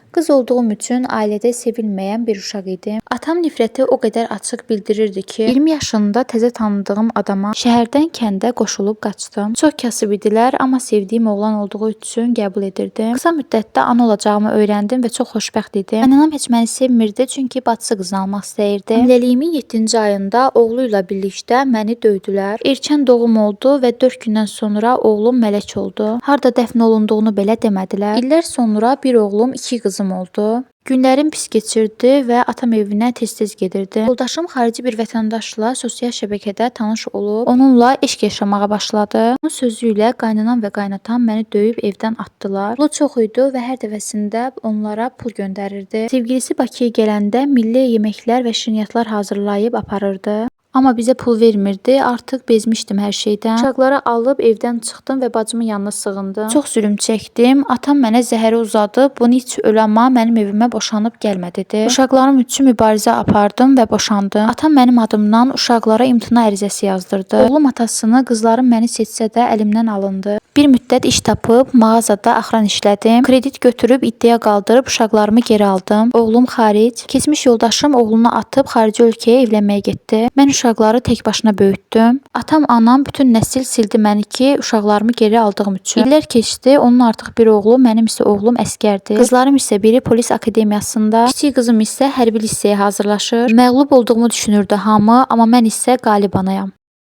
Qız olduğum üçün ailədə sevilməyən bir uşaq idim. Atam nifrəti o qədər açıq bildirirdi ki, 20 yaşında təzə tanıdığım adama şəhərdən kəndə qoşulub qaçdım. Çox kasıb idilər, amma sevdiyim oğlan olduğu üçün qəbul edirdim. Qısa müddətdə ana olacağımı öyrəndim və çox xoşbəxt idim. Qaynanam heç məni sevmirdi, çünki bacısı qızını almaq istəyirdi. Hamiləliyimin 7-ci ayında oğlu ilə birlikdə məni döydülər. Erkən doğum oldu və 4 gündən sonra oğlum mələk oldu. Harda dəfn olunduğunu belə demədilər. İllər sonra bir oğlum, 2 qızım oldu. Günlərim pis keçirdi və atam evinə tez-tez gedirdim. Yoldaşım xarici bir vətəndaşla sosial şəbəkədə tanış olub, onunla eşq yaşamağa başladı. Onun sözü ilə qaynanam və qaynatam məni döyüb evdən atdılar. Pulu çox idi və hər dəfəsində onlara pul göndərirdi. Sevgilisi Bakıya gələndə milli yeməklər və şirniyyatlar hazırlayıb aparırdı. Amma bizə pul vermirdi. Artıq bezmişdim hər şeydən. Uşaqları alıb evdən çıxdım və bacımın yanına sığındım. Çox zülm çəkdim. Atam mənə zəhəri uzadıb, bunu iç öl, amma mənim evimə boşanıb gəlmə dedi. Uşaqlarım üçün mübarizə apardım və boşandım. Atam mənim adımdan uşaqlara imtina ərizəsi yazdırdı. Oğlum atasını, qızlarım məni seçsə də əlimdən alındı. Bir müddət iş tapıb mağazada axran işlədim. Kredit götürüb iddia qaldırıb uşaqlarımı geri aldım. Oğlum xaric. Keçmiş yoldaşım oğlunu atıb xarici ölkəyə evlənməyə getdi. Mən uşaqları tək başına böyütdüm. Atam, anam, bütün nəsil sildi məni ki, uşaqlarımı geri aldığım üçün. İllər keçdi, onun artıq bir oğlu, mənim isə oğlum əsgərdir. Qızlarım isə biri polis akademiyasında, kiçik qızım isə hərbi liseyə hazırlaşır. Məğlub olduğumu düşünürdü hamı, amma mən isə qalib anayam.